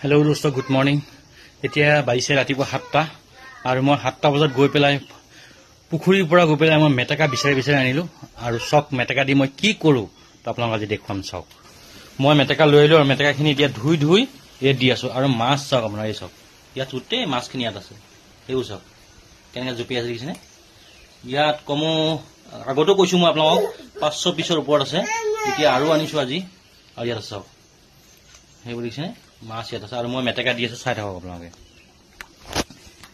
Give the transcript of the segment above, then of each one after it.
Hello' দোস্ত, good morning. এতিয়া বাজিছে ৰাতিপুৱা 7টা আৰু মই 7টা বজাত গৈ পেলাই পুখুৰীৰ পৰা গৈ পেলাই মই মেটেকা বিচাৰি বিচাৰি আনিলোঁ। আৰু চাওক, মেটেকা দি মই কি কৰোঁ তো আপোনালোকক আজি দেখুৱাম। চাওক, মই মেটেকা লৈ আহিলোঁ আৰু মেটেকাখিনি এতিয়া ধুই ধুই ইয়াত দি আছোঁ। আৰু মাছ চাওক আপোনাৰ, এই চাওক, ইয়াত গোটেই মাছখিনি ইয়াত আছে। সেইবোৰ চাওক কেনেকৈ জঁপিয়াই আছে, দেখিছেনে? ইয়াত কমেও, আগতেও কৈছোঁ মই আপোনালোকক, 500 পিছৰ ওপৰত আছে। এতিয়া আৰু আনিছোঁ আজি। আৰু ইয়াত আছে চাওক, সেইবোৰ দেখিছেনে? মাছ ইয়াত আছে আৰু মই মেটেকা দি আছোঁ, চাই থাকক আপোনালোকে।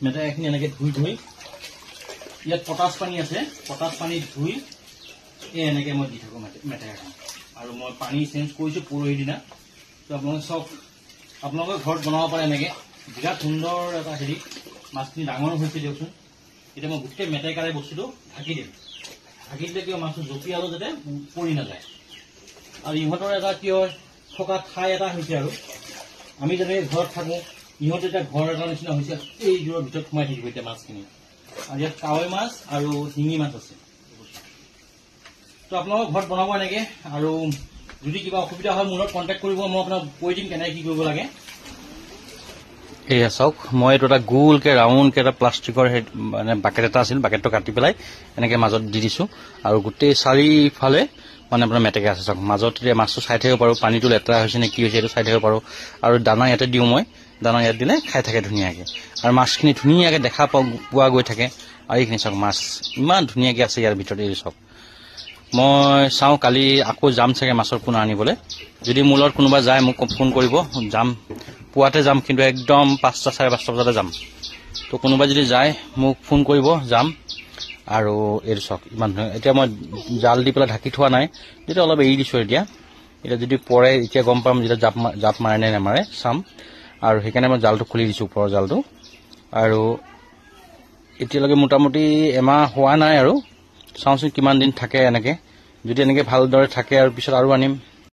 মেটেকাখিনি এনেকৈ ধুই ধুই, ইয়াত পটাচ পানী আছে, পটাচ পানী ধুই এই এনেকৈ মই দি থাকোঁ মেটেকাখিনি। আৰু মই পানী চেঞ্জ কৰিছোঁ পৰহি দিনা। তো আপোনালোকে চাওক, আপোনালোকে ঘৰত বনাব পাৰে এনেকৈ, বিৰাট সুন্দৰ এটা হেৰি। মাছখিনি ডাঙৰো হৈছে দিয়কচোন। এতিয়া মই গোটেই মেটেকাৰে বস্তুটো ঢাকি দিম। ঢাকি দিলে কিয়, মাছটো জঁপিয়ালেও যাতে পৰি নাযায়। আৰু ইহঁতৰ এটা কি হয়, থকা ঠাই এটা হৈছে। আৰু আমি যেনেকৈ ঘৰত থাকোঁ, ইহঁত এতিয়া ঘৰ এটা নিচিনা হৈছে। এইযোৰৰ ভিতৰত সোমাই থাকিব এতিয়া মাছখিনি। আৰু ইয়াত কাৱৈ মাছ আৰু শিঙি মাছ আছে। তো আপোনালোকৰ ঘৰত বনাব এনেকৈ। আৰু যদি কিবা অসুবিধা হয় মোৰ লগত কণ্টেক্ট কৰিব, মই আপোনাক কৈ দিম কেনেকৈ কি কৰিব লাগে। এয়া চাওক, মই এইটো এটা গোলকৈ ৰাউণ্ডকৈ এটা প্লাষ্টিকৰ সেই মানে বাকেট এটা আছিল, বাকেটটো কাটি পেলাই এনেকৈ মাজত দি দিছোঁ। আৰু গোটেই চাৰিওফালে মানে আপোনাৰ মেটেকা আছে। চাওক, মাজত এতিয়া মাছটো চাই থাকিব পাৰোঁ, পানীটো লেতেৰা হৈছে নে কি হৈছে এইটো চাই থাকিব পাৰোঁ। আৰু দানা ইয়াতে দিওঁ মই, দানা ইয়াত দিলে খাই থাকে ধুনীয়াকৈ। আৰু মাছখিনি ধুনীয়াকৈ দেখা পোৱা গৈ থাকে। আৰু এইখিনি চাওক, মাছ ইমান ধুনীয়াকৈ আছে ইয়াৰ ভিতৰত। এই চাওক, মই চাওঁ কালি আকৌ যাম চাগে মাছৰ পোনা আনিবলৈ। যদি মোৰ লগত কোনোবা যায় মোক ফোন কৰিব, যাম, পুৱাতে যাম, কিন্তু একদম 5টা 5:30 বজাতে যাম। তো কোনোবা যদি যায় মোক ফোন কৰিব, যাম। আৰু এইটো চাওক, ইমান ধুনীয়া। এতিয়া মই জাল দি পেলাই ঢাকি থোৱা নাই, যেতিয়া অলপ এৰি দিছোঁ। এতিয়া যদি পৰে এতিয়া গম পাম, যেতিয়া জাপ মাৰে নে নামাৰে চাম। আৰু সেইকাৰণে মই জালটো খুলি দিছোঁ, ওপৰৰ জালটো। আৰু এতিয়ালৈকে মোটামুটি এমাহ হোৱা নাই, আৰু চাওঁচোন কিমান দিন থাকে এনেকৈ। যদি এনেকৈ ভালদৰে থাকে আৰু পিছত আৰু আনিম।